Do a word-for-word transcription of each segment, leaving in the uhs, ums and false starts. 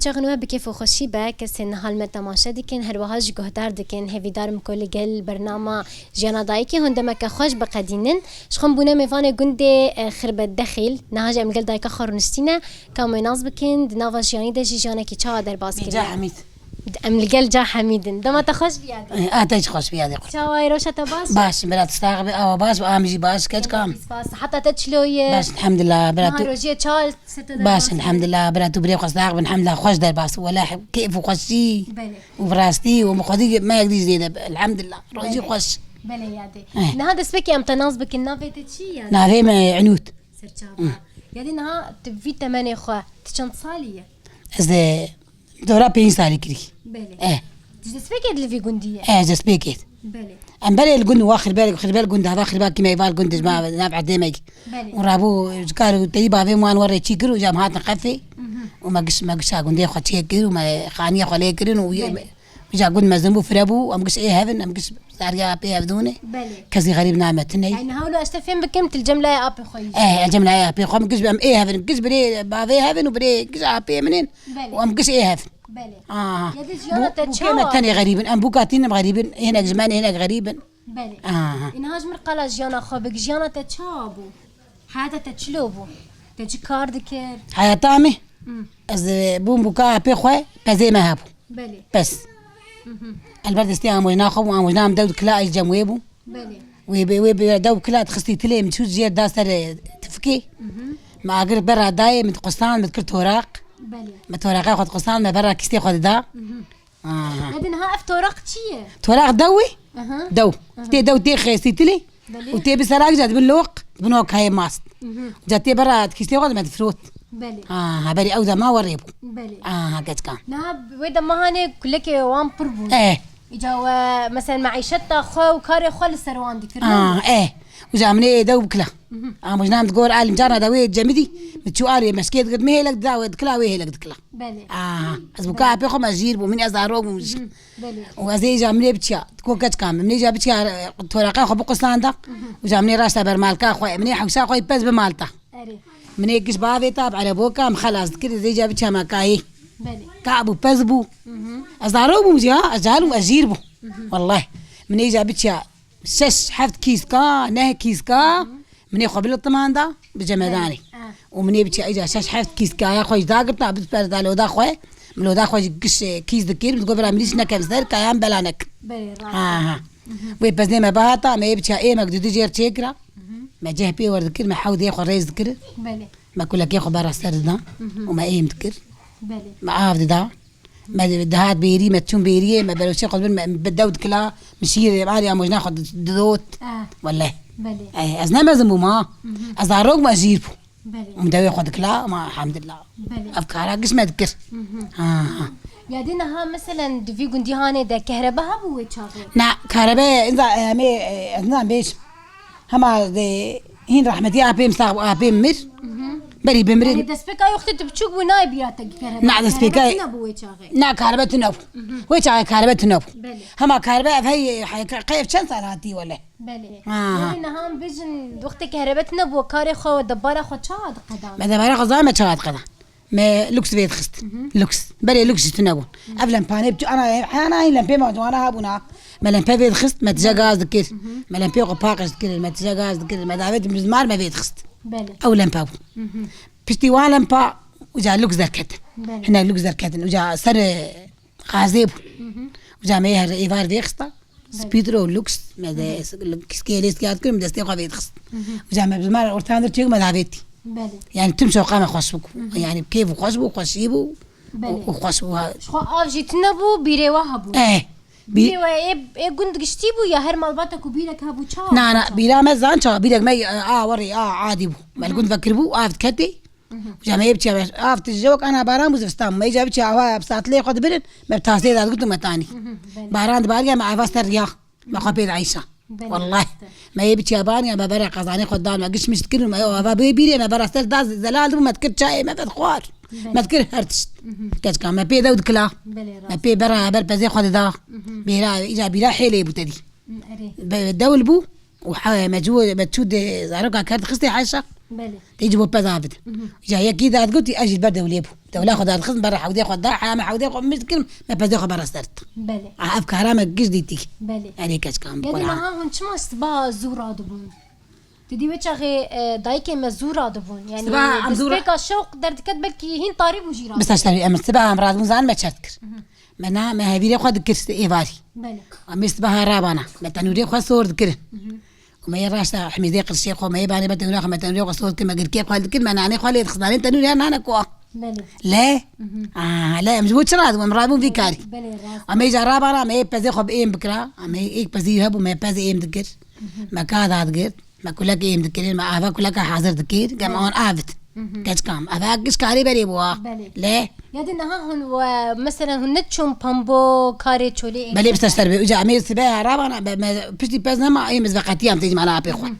Çaxin we bi kêf û xweşî be, kesên niha li me temaşe dikin, her wiha jî guhdar dikin. Hêvîdar im ku li gel bernama Jiyana Dayikê hûn demeke xweş biqedînin. Ji xwe bûne mêvanê gundê, e, Xirbet Dexîl. Niha jî em li gel dayika xwe rûniştîne. Ka em wê nas bikin, di nava jiyanî de jî jiyanekî çawa derbas kiriye? Ca Hemîd. Em li gel Ca Hemîd in. Dema te xweş biyadî. Eh, a te jî xweş biyadî. Çawa ye, rewşa te baş? Baş, bira tu sax be, awa baş be, a min jî baş, keç kam. Spas. Siheta te çilo ye? Baş, elhamdulillah, bira tu. Niha rojiyê çawa li ser te derbas kiriye? Baş, elhamdulillah, bira tu birê xwe sax be, elhamdulillah, xweş derbas. Wela keyf û xweşî. Belê. Û bi rastî û min xwedî me yek dî zêde be, elhamdulillah. Rojî xweş. Belê yadê. Eh. Niha destpêkê em te nas bikin, navê te çi ye? Navê me Enût. Serçava. Hı. Yadê niha tu vî temenê xwe, tu çend salî ye? Ez, e, dora pênc salî kirî. Belê. Eh. Tu ji destpêkê li vî gundî ye? Eh, ji destpêkê. Belê. Em berê li gund wa Xirbel, Xirbel gund, hava Xirbel kî me êvar gund, ji me nav erdê me. Belê. Û rabû ji kar û teyî bavê wan werê çî kir û cam hatin qefê. Mhm. Û me giş, me gişa gundê xwe çê kir û me xaniya xwe lê kirin û Belê. Îja gund mezin bû, fire bû, em giş ê hevin, em giş zariya pê hevdûnê. Belê. Kesî xerîb name tune. Yani hewlo ez te fêm bikim, tu li cem layê apê xwe yî. Eh, cem layê apê xwe, em giş em ê hevin, giş birê bavê hevin û birê giş apê min in. Belê. Û em giş ê hevin. Belê. Aha. Ya di jiyana te çawa? Bû, bû kê me tenê xerîbin, em bû katîn em xerîbin, hinek ji me ne, hinek xerîbin. Belê. Aha. Ê niha ji min qala jiyana xwe bik, jiyana te çawa bû? Heyata te çilo bû? Te çi kar dikir? Heyata me? Hmm. Ez, e, bûm bûka apê xwe, pezê me hebû. Belê. Pez. Mhm. El ber destê amojna xwe bû, amojna em dew dikila, ez cem wê bû. Belê. Wê bê, wê bê dew kila dixistî tilê, min çû jêr da ser, e, tifikê. Mhm. Me agir bera dayê, min diqustan, min dikir toraq. Belê. Me toraqa xwe diqustan, me bera kîstê xwe dida. Mhm. Aha. Yadê niha ev toraq çi ye? Toraq dew e. Aha. Dew. Aha. Tê dew tê xêstî tilê. Belê. Û tê bi serak ca dibin loq, dibin o kayê mast. Mhm. Ca tê bera kîstê xwe dime difrot. Belê. Aha, berî ew dema werê bû. Belê. Aha, keçkan. Niha wê dema hanê kulekê wan pir bûn. Eh. Îca we, mesela, meîşeta xwe û karê xwe li ser wan dikirin. Ah, eh. Û ca min ê dew bikila. Mhm. Amojna min digor alim carna da wê cemidî, min çû alê meşkê digir, min hêlek dida wê dikila, wê hêlek dikila. Belê. Aha. Ez bûka apê xwe me jîr bû, min ez zarok bûm jî. Mhm. Belê. Û ez ê îca min ê biçiya. Ko keçka min. Min ê îca biçiya, e, toraqa xwe biqusanda. Mhm. Û îca min ê raşta ber malka xwe. Min ê hewşa xwe pez bi malta. Erê. Min ê giş bavê ta bi ereboka min xelas dikir, ez ê îca biçiya me kayê. Belê. Ka bû pez bû. Mhm. Ez zarok bûm jî ha, ez cahil bûm, ez jîr bûm. Mhm. Welleh. Min ê îca biçiya şeş heft kîska, neh kîska. Mhm. Min ê xwe bilitimanda bi cemedanê. Belê, ha. Û min ê biçe îca şeş heft kîskaya xwe jî dagirta, biperda loda xwe. Min loda xwe jî giş, e, kîs dikir, min digot, bira min îş nekem ser, kayan bela nekim. Belê, rast. Ha, ha. Mhm. Wê peznê me bihata, me ê biçe êmek didî jêr çêkira. Mhm. Me ceh pê wer dikir, me hewdê xwe rêz dikir. Belê. Me kulekê xwe bera ser dida. Mhm. Û me êm dikir. Belê. Me av dida. Me dihat bêrî, me çûn bêriyê, me beroşê xwe dibir, me bi dew dikila, min şîrê alî amojna xwe di-, didot. Ah. Welleh. Belê. Eh, ez ne mezin bûm ha. Mhm. Ez zarok me jîr bû. Belê. Min dewê xwe dikila, ma elhamdulillah. Belê. Ev kara giş me dikir. Mhm. Ha, ha. Ya dê niha meselen di vî gundî hanê de kehrebe hebû wê çaxê? Na, kehrebe, inza, e, em ê, e, ez nizam bêj. Hema de hîn rehmetî apê min sax bû, apê min mir. Mhm. Berî bimirin. Yani destpêka yoxtê tu biçûk bû nayê bîra te kerebe. Na, destpêka. Kerebe tune bû wê çaxê. Na, kerebe tune bû. Mhm. Wê çaxê kerebe tune bû. Belê. Hema kerebe ev hey, hey, qey ev çend sal hatî wele. Belê. Ha, ha. Yani niha em bêjin wextê kerebe tune bû, karê xwe, debara xwe çawa diqedan? Me debara xwe zame çawa diqedan. Me luks vê dixist. Mhm. Luks. Berê luks jî tune bûn. Mhm. Ev lempane bi tu ana, ana hîn lempê me ciwana hebûna. Me lempe vê dixist, me tije gaz dikir. Mhm. Me lempê xwe paqij dikir, me tije gaz dikir, me davêt bizmar me vê dixist. Belê. Ew lempe bû. Mhm. Piştî wan lempa uca luks derketin. Belê. Hinek luks derketin. Uca ser, e, xazê bû. Mhm. Uca me her êvar vê xista. Belê. Spîdro, luks, me de, mhm, kiskê lê siya dikirim, destê xwe vê dixist. Mhm. Uca me bizmar ortandir çêk me davêtî. Belê. Yani tim şoqa me xweş bû. Mhm. Yani kêf û xweş bû, xweşî bû. Belê. Û, û xweş bû ha. Ji xwe av jî tune bû, bîrê we hebû. Eh. Bî- Bîrê we ê, ê gund giştî bû ya her malbata ku bîrek hebû çawa bû? Na, na, bîra me zan çawa, bîrek me, e, a werê, a adî bû. Me li gund vekiribû, av diketê. Mhm. Uca me yê biçiya me, av tije wek ana baran bû zivistan. Me îca biçiya ava bi satilê xwe dibirin, me bi tasê de digirt û me tanî. Mhm, belê. Baran dibariya me ava ser riya. Me xwe pê dieyşa. Belê, welleh. Rast e. Me yê biçiya baniya me bere qezanê xwe dan me giş miş dikir û me ava bê bîrê me bera ser da zelal dibû me dikir çayê me vedixwar. Belê. Me dikir her tişt. Mhm. Keçka me pê dew dikila. Belê, rast. Me pê bera ber pezê xwe dida. Mhm. Bêra, îca bîra hêlê bû te dî. Hı, erê. Be-, dewl bû û he-, me cû, me çû de zaroka ker dixistê heşa. Belê. Tê ji bo pez avêt. Mhm. Îca yekî dadigot, ez jî li ber dewlê bûm. Dewla xwe dadixistin, ber hewdê xwe da, heyama hewdê xwe min kirin, me pezê xwe bera ser ditin. Belê. A, ev kara me giş dîtî. Belê. Erê keçika min, Qur'an. Niha hûn çima sibaha zû radibûn? Tu dî wê çaxê, e, dayikê me zû radibûn. Yanî sibaha em zû ra- destpêka şewq derdiket, belkî hîn tarî bû jî radibûn. Bista şerî em sibaha em radibûn, zan me çer dikir. Mhm. Me na, me hevîrê xwe dikir êvarî. Belê. Em ê sibaha rabana. Me tenûrê xwe sor dikirin. Mhm. Û me yê raşta hemîzê qirşê xwe, me yê banê be tenûra xwe, me tenûrê xwe sor dikir, me girkê xwe dikir, me nanê xwe lê dixist, nanê tenûrê ya nane ku a. Belê. Lê? Mhm. Aha, lê em ji bo çi radibûn? Em rabûn vî karî. Belê, rast. Em ê ca rabana, me yê pezê xwe bi êm bikira. Em ê êk pezî hebû, me pez êm dikir. Mhm. Me ka dadigir. Me kulek êm dikirin, me ava kuleka hazir dikir, gem Belê. An avit. Mhm. Keçkam. Ava giş karê berê bû ha. Belê. Lê? Ya de niha hûn we, mesela hûn neçûn pembo karê çolê êm Belê biste ser be. Uca em ê sibe rabana, be, me piştî pez nema, êm ez veqetiyam tê ji mala apê xwe. Mhm.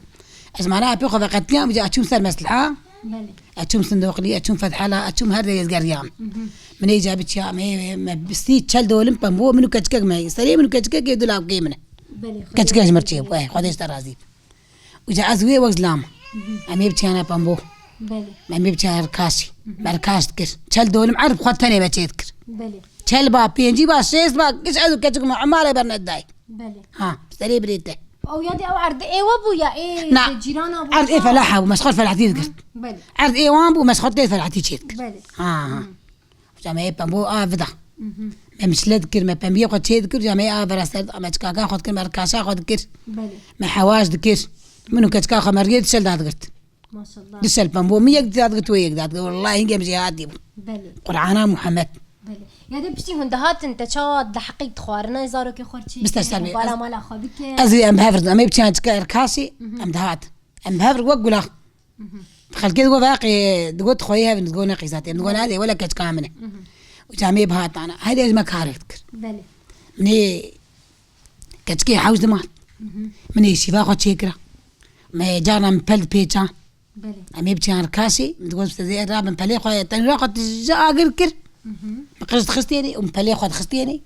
Ez mala apê xwe veqetiyam, uca açûm ser mesliha. Belê. Açûm sindoqlî, açûm fethela, açûm her derê ez geriyam. Mhm. Min ê ca biçiya, me, me bistî çel dolim pembo, min û keçikek me. Serê min û keçikek ê du lawkê min e. Belê, Keçikek ji mir çê bû, eh, Xwedê ji te razî. Uca ez wê wek zilam. Mhm. Em ê biçiyane pembo. Belê. Em ê biçiyane rikaşî. Mhm. Me rikaş dikir. Çel dolim erd xwe tenê me çê dikir. Belê. Çel ba, pêncî ba, şêst ba, giş ez û keçik me emalê berne dayê. Belê. Ha, serê birê te. Ew ya de ew erd ê we bû ya ê Na. Cîrana bû? Erd ê felaha bû, me ji xwe felahtî dikir. Belê. Erd ê wan bû, me ji xwe tê felahtî çê dikir. Belê. Ha, ha. Hı. Uca me yê pembo a vida. Mhm. Me mişle dikir, me pembiyê xwe çê dikir, uca me yê a vera ser, me çikaka xwe dikir, me rikaşa xwe dikir. Belê. Me hewaş dikir. Min û keçika xwe me riyê dişel dadigirt. Maşallah. Dişel pembo, min yek dadigirt, wê yek dadigirt. Wallahî hingê em jêhatî bûn. Belê. Qur'ana Muhammed. Belê. Ya de piştî hûn dihatin, te çawa di heqîk dixwarina zarokê xwe çê Biste ser bê. Bala mala xwe bike. Ez ê em bi hev re, em ê biçiyan çika rikaşî, Mhm. em dihatin. Em bi hev re wek gula. Mhm. Xelkê digot, "Veqê," digot, "Xweyê hevin," digot, "Neqî zaten." Digot, "Nade, wele keçika min e." Mhm. Uca me bihatana. Heyde ez me karek dikir. Belê. Min ê keçikê hewş dimat. Mhm. Min ê şîva xwe çêkira. Me carna min pel dipêçan. Belê. Em ê biçiyan rikaşî, min digot, "Te zê rabin pelê xwe, tenûra xwe tije agir kir." Mhm. Min qirş dixistênê û min pelê xwe dixistênê.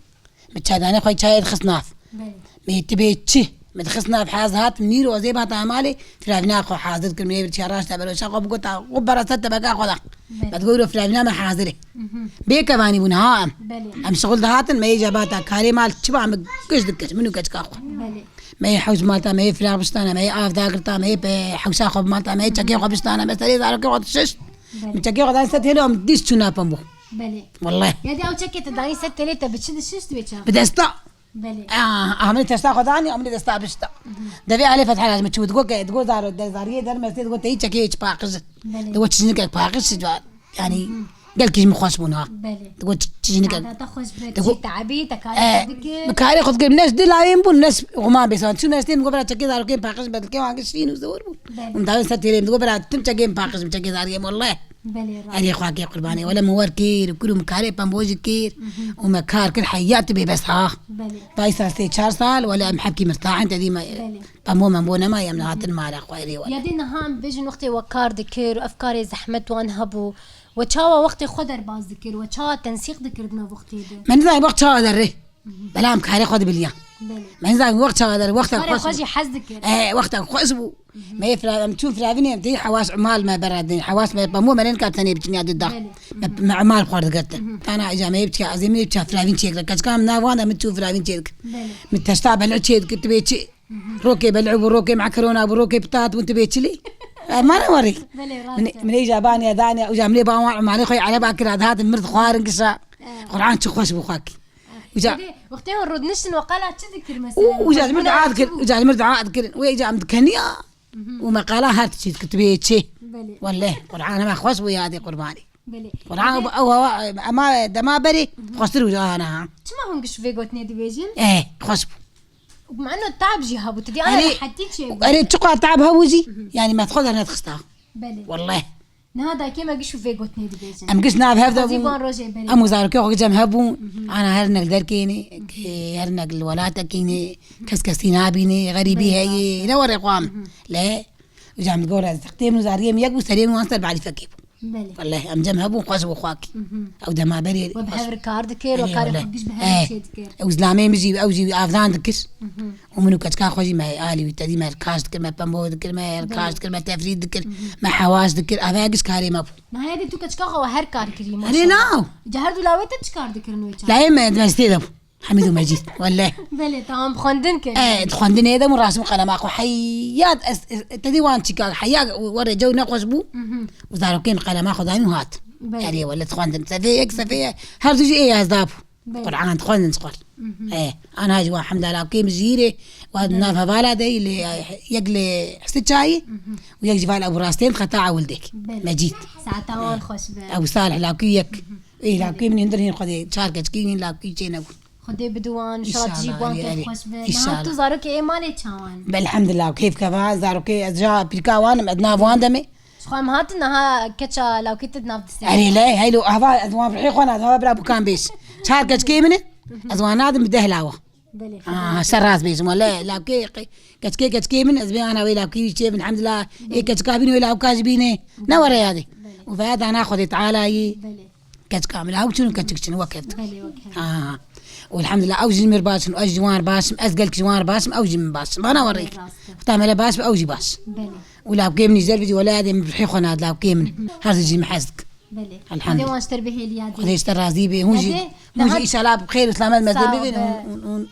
Min çaydanê xwe çayê dixist nav. Belê. Min tibê çi? Min dixist nav hez hat, min nîro zê bata malê, firavîna xwe hazir kir, min ê bir çiya raşta beroşa xwe bigota, xwe bera ser tebeka xwe da. Belê. Me digot, "Îro firavîna me hazir e." Mhm. Bê kevanî bûn ha em. Belê. Em şixul dihatin, me ê cebata karê mal çi ba min giş dikir, min û keçika xwe. Belê. Me yê hewş malta, me yê firav biştana, me yê av dagirta, me yê pe hewşa xwe bi malta, me yê çekê xwe biştana, me serê zarokê xwe dişişt. Belê. Min çekê xwe dan ser têlê, em dîs çûna pembo. Belê. Walleh. Ya de ew çekê te danî ser têlê te bi çi dişişt wê çax? Bi desta. Belê. Ah, ah, min testa xwe danî, em desta bişta. Mhm. Devê alê fethela min çû, digo ke, digo zaro, de zariyê dermestê, digo te yî çekê çi paqij. Belê. Digo çi jinikek paqij çi cwar. Yanî, Mhm. gelkî ji min xweş bûn ha. Belê. Digo çi, çi jinik e. Te xweş be, Digo çi te'bî, te karê Eh, xwe dikir. Bi karê xwe dikir. Ne ji dilayên bûn, ne ji xuman bêsan. Çû me stêm, digo bira çekê zarokên paqij be, dilkê wan şîn û zor bûn. Belê. Hûn dawên ser têrê, digo bira tim çekên paqij, çekê zariyê, walleh. Belê, rast. Erê xwe kê qurbanê. Wele min wer kir, kir û min karê pembo jî kir. Mhm. Û me kar kir, heyat bê bes ha. Belê. Daysa sê çar sal, wele em hepkî mirtahin, te dî me Belê. pembo membo nema, em hatin mala xwe erê wele. Ya dê niha em bêjin wextê we kar dikir, ev karê zehmet wan hebû. We çawa wextê xwe derbas dikir? We çawa tensîq dikir di nav wextê de? Me nizanî wext çawa derê. Mhm. Bela em karê xwe dibiliya. Belê. Me nizanî wext çawa derê. Wexta Karê xweş xwe bû. jî hez dikir. Eh, wexta xweş bû. Mhm. Me fira-, em çûn firavînê, em tê hewas emal me bera din. Hewas me pemû me nênika tenê biçin ya dida. Belê. Me, Mhm. me emal xwe digirtin. Mhm. Tana îca me biçiya, ez ê min biçiya firavîn çêkira. Keçika min nav wan de min çû firavîn çêdikir. Belê. Min teşta belû çêdikir, tu bê çi? Mhm. Rokê belû bû, rokê mekerona bû, rokê pitat bû, tu bê çi lê? E, mane warî. Belê, rast Min, e. min ê îca baniya daniya, îca min ê ba wan emalê xwe Ereba kira, dihatin mir dixwarin gişa. E. Qur'an çi xweş bû xwekî. Îca Dê, wextê hûn rûdiniştin we qala çi dikir mesela? Û, îca ji min dua dikir, îca ji min dua dikir. Wê îca em dikeniya. Mhm. Û me qala her tiştî dikir, tu bê çi? Belê. Welleh, Qur'an hema xweş bû yadê qurbanî. Belê. Qur'an Belê. ew, ew, ew, ema dema berê, Mhm. xweştir bû ana ha. Çima hûn giş vê gotinê dibêjin? Eh, xweş bû. Û mano tab jî hebû, tu dî ana Erê, rehetî çê bû. erê çiqa tab hebû jî, Mhm. yani me xwe dernedixista. Belê. Welleh. Niha dayikê me giş û vê gotinê dibêjin. Em giş nav hev de Xwezî bûn. van rojê berê. Em û zarokê xwe giş em hev bûn. Mhm. Ana her nek derkênê, her nek li welatekî nê, kes kesî nabînê, xerîbî Belê, heyê, rast e. ne were xwe em. Mhm. Lê, îca min digora ez dixtê min û zariyê min yek bû, serê min wan ser balîfekê bû. Belê. Welleh, em cem hebûn, xweş bû xwakî. Mhm. Ew dema berê We bi xweş hev bû. Kar dikir, we Erê, karê welleh. Xwe giş bi hev Erê. Çê dikir. Ew zilamê min jî, ew jî wî avdan dikir. Mhm. Û min û keçika xwe jî me alî wî tedî me kaş dikir, me pembo dikir, me Belê. Kaş dikir, me tefrî dikir, Mhm. Me hewaş dikir. Ava giş karê me bû. Niha yadê tu keçika xwe her kar kirî, Erê maşallah. Naw. Ca her du lawê te çi kar dikirin wê çaxê? Layê me destê de bû. Hemîd û Mecîd, welleh. Belê, tamam, xwendin kir. E, xwendinê de min rasim qelema xwe heyat, ez, ez, te dî wan çîka, heya were cew nexweş bû. Mhm. Û zarokên qelema xwe danî û hat. Belê. Erê, welleh, dixwendin. Sefê yek, sefê yek. Her du jî ê yazda bû. Belê. Quran dixwendin ji xwe. Mhm. E, ana jî wa hemda lawkê min jîrê, wa Belê. Nav hevala de, lê, yek lê Hesti Çayî, Mhm. û yek jî vala Ebu Rastên xeta ewil dek. Belê. Mecîd. Saeta wan xweş be. Ebu Salih lawkê yek. Mhm. Ê, lawkê min hîn dir hîn xwedê, çar keçkî hîn lawkî çê nebûn. Xwedê bidiwan, inşallah tu jî bi wan kêf xweş be. Niha tu zarokê ê malê çawan? Belhamdulillah, kêf keva, zarokê ez ja pîrka wan im, ez nav wan demê. Ji xwe em hatin niha keça lawkê te di nav distê. Erê le, heylo, ava ez wan rihê xwe nadim, ava bira bukan bêj. Çar keçkê min e, ez wan nadim bi deh lawa. Belê, Aa, xwedê ser rast bêjim, wele, lawkê, qe-, keçkê, keçkê min, ez bê ana wê lawkê wî çê bin, elhamdulillah, ê keçika bîn wê lawka jî bînê. Ne were yadê. Belê. Û veya dana Xwedê Teala yî. Belê. Keçika min, ew çûn û keçik çûn, wek hev dikin. Belê, wek hev. Ha. Û elhamdulillah, ew jî mir baş in, ez ji wan baş im, ez gelek ji wan baş im, ew jî min baş in. Bana were. Belê, rast e. Xwedê me re baş be, ew jî baş. Belê. Û lawkê min jî zer bidî, wele yadê min rihê xwe nat lawkê min. Hı hı. Her jî min hez dikin. Belê. Elhamdülillah. Xwedê wan ji te re bihêlî yadê. Xwedê ji te razî be. Hûn jî, Yadê, hûn jî daha inşallah bi xêr û selamet mezin bibin û, û, û,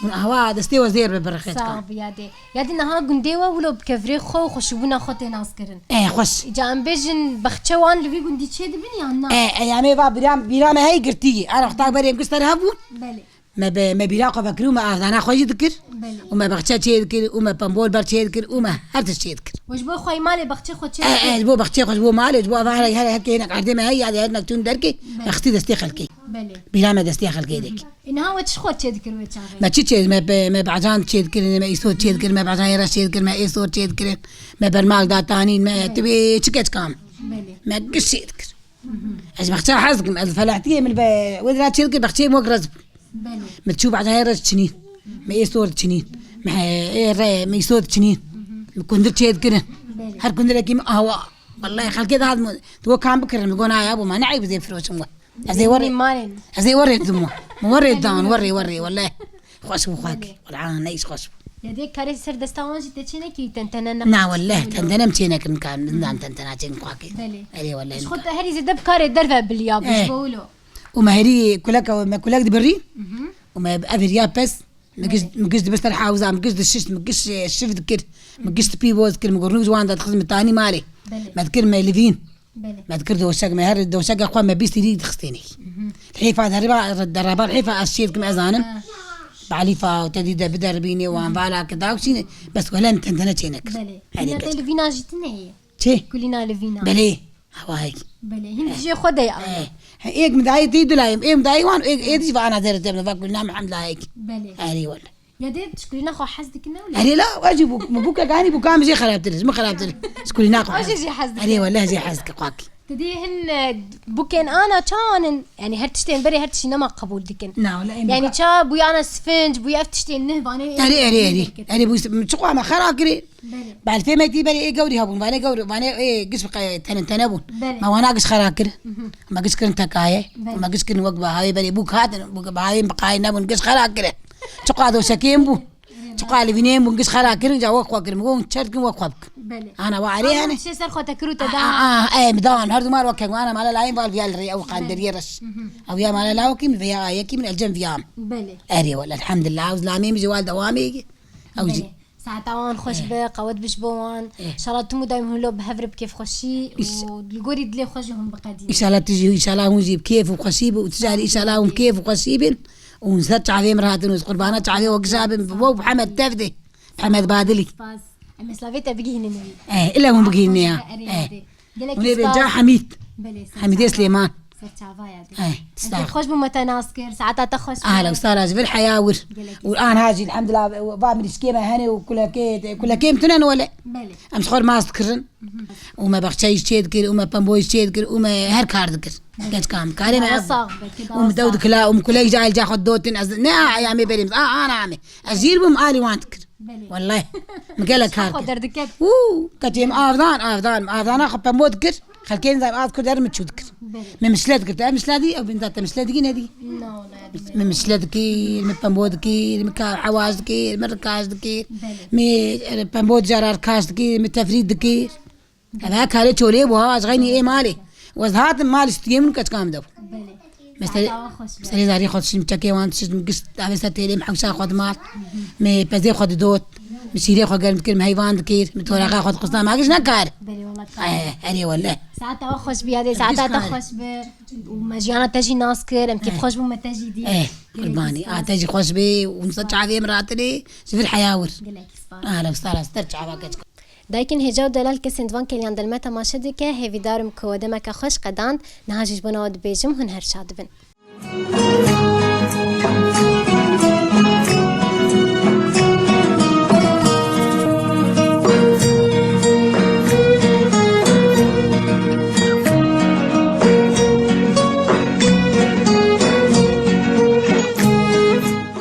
û ahwa destê we zêr be, bereket Sağ ol yadê. Yadê niha gundê we wilo bi kevirê xwe û xweşibûna xwe tê naskirin. E, xweş. Îca em bêjin bexçe wan li vî gundî çê dibin yan na? E, eyamê va bîra, bîra me hey girtî. Ana xwe tak berê em giş ser hev bûn. Belê. Me be, me bîra xwe vekir û me avdana xwe jî dikir. Belê. Û me bexçe çê dikir, û me pembol ber çê dikir, û me her tişt çê dikir. We ji bo xwe malê bexçê xwe çê E, dikir? E, ji bo bexçê xwe, ji bo malê, ji bo ava her, her, her kê hinek erdê me heye, ya de hinek çûn derkê, Belê. Me xistî destê xelkê. Belê. Bîra me destê xelkê dek. E, niha we çi xwe çê dikir wê çaxê? Me çi çê, me be, me becan çê dikir, me îsot çê dikir, me becan êreş çê dikir, me êsot çê dikir, me bermak datanîn, me Belê. Tibê çi keç kam. Belê. Me giş çê dikir. Ez bexçe hez dikim, ez felahtiyê min be, wê dira çê dikir, bexçeyê min wek rez bû. Belê. Min çû behca hê re çinîn. Min ê sor çinîn. Min ê re, min îsot çinîn. Min kundir çê dikirin. Belê. Her kundirekî min awa. Wallahî xelkê dihat min, tu we kam bikirin, min got, "Na ya, bo ma ne eyb ez ê firoşim we." Ez ê werê. Min malên. Ez ê werê didim we. Min werê dan, werê, werê, wallahî. Xweş bû xwakî. Belê. Wala ne îş xweş bû. Ya dê karê ser desta wan jî te çê nekî, tentene ne? Na wallahî, tentene em çê nekirin ka, min dan tentena çê xwakî. Belê. Erê wallahî. Ji xwe te herî zêde bi karê derve biliya bû, Eh. ji bo wilo. Û me herî kuleka, me kulek dibirî. Mhm. Û me ev heriya pes, me giş, Belê. Me giş dibir ser hewza, me giş dişişt, me giş, e, şiv dikir, me giş spî boz dikir, me got rû ji wan de dixist me tanî malê. Belê. Me dikir me livîn. Belê. Me dikir doşek, me her doşeke xwe me bîst hêrî dixistênê. Mhm. Hêfa deriba, dereba hêfa ez şêr kim ez zanim. Ha. Balîfa û te dî de biderbînê wan vala ki daw çîne, bes wele em tentene çê nekir. Belê. Hîna te livîna jî tune ye? Çi? Kulîna livîna. Belê. Hawayek. Belê. Hîn dijê xwe de ye. Eh. He, êk min dayê tê dulayê, ê min dayê wan, ê, ê dî va ana zêre te va kulîna Mihemed layek. Belê. Erê wele. Ya dê tu kulîna xwe hez dikin ew? Erê la, wajî bû, min bûke ganî bûka min jê xerabtir, min xerabtir. Kulîna xwe Wajî hez. Jî hez dikin. Erê wele jê hez dike xwakî. Tu dî hin, e, bûkên ana çawan in? Yani her tiştên berê her tiştî nema qebûl dikin. Na, wele em Yani bûka- ça bûya ana sifinc, bûya ev tiştên neh vanê. Erê, erê, erê. Erê bû çiqwa me xera kirê. Belê. Belfê me tî berê ê gewrî hebûn. Vanê gewrî, vanê ê giş bi qe-, tenen tene bûn. Belê. Me wana giş xera kir. Mhm. Me giş kirin tekaye. Belê. Me giş kirin wek bahayê berê bûk hatin, bûk bahayê bi qayê nebûn, giş xera kirin. Çiqwa doşekên bû. Çiqwa livînên bûn, giş xera kirin, ca wek xwe kirin. Gon çer dikin wek xwe bikin. Belê. Ana wa erê Ama hene. Şê ser xwe te kir û te A, da. A, a, em dan, her dumar wek ana mala layên val viyal rê, ew qanderiyê reş. Mhm. Ew ya mala lawekî min, veya ayekî min, elcem viyam. Belê. Erê wele, elhamdulillah, ew zilamê min ji wal dewamê. Ew jî. Belê. Saeta wan xweş Eh. be, qewet biş bo wan. Eh. Înşallah tim û daîm hûn lo bi hev re bi kêfxweşî Îş- û li gorî dilê xwe jî hûn biqedînin. Înşallah tu jî, înşallah hûn jî bi kêf û xweşî bin û tu jî înşallah hûn bi kêf û xweşî bin û hûn ser çavê min hatin û qurbana çavê we gişa bin, bi we û bi Hemed tev de. Hemed Badilî. Spas. Em ê slavê te bigihînin wî. Eh, ila hûn bigihînin ya. Erê Eh. Hûn ê bê ca Hemîd. Belê, ser Hemîdê çava. Silêman. Ser çava ya dê. Eh, Ez sağ ol. Xweş bû me te nas kir, saeta te xweş be. Ahla û sala ji vir heya wir. Gelek Û anha jî elhamdulillah va mirîşkê me hene û kulekê, kulekê em tune ne wele. Belê. Em ji xwe mas dikirin. Mhm. Û me bexçeyî çê dikir, û me pemboyî çê dikir, û me her kar dikir. Belê. Geç kam. Karê me Dawa ev. Sax be, ki Û dawa me dew sax. Dikila, û me kuleyî cahil ca xwe dotin. Ez ne a eyamê berê min. A, ana me. Ez jîr bûm, alî wan dikir. Belê. Welleh. Min gelek kar kir. Xwe derdikevî. Û, keçê min avdan, avdan, avdana xwe pembo dikir. Xelkên zar az kir der min çû dikir. Belê. Min misle dikir. Te misle dî, ew bin da te misle dikî nedî. Na, welleh, dî. Min misle dikir, min pembo dikir, min ka-, hewaz dikir, min rikaş dikir. Belê. Min, e, pembo cara rikaş dikir, min tefrî dikir. Eve karê çolê bû ha, ez xeynî ê malê. Wez hatim mal stiyê min keçka min dew. Belê. Mesela, Saeta xweş be. Mesela zarî xwe dişim çekê wan dişim gişt, eve ser têlê min hewşa xwe dimal. Me pezê xwe didot. Me şîrê xwe germ dikir, me heyvan dikir, me toraxa xwe dixustan, me giş nekar. Belê, wala kar. Eh, erê wele. Saeta we xweş bî, yadê, saeta te xweş bi. Û me jiyana te jî nas kir, em kêf xweş bû me te jî dî. Eh, qurbanî. A te jî xweş bî, û nisa çavê min ratinê, ji vir heya wir. Gelek spas. Ara, sara, ster çava keçka. Dayikên hêja û delal kesên di van keliyan de li me temaşe dike, hêvîdar im ku we demeke xweş qedand, niha jî ji bona we dibêjim, hûn her şad bin.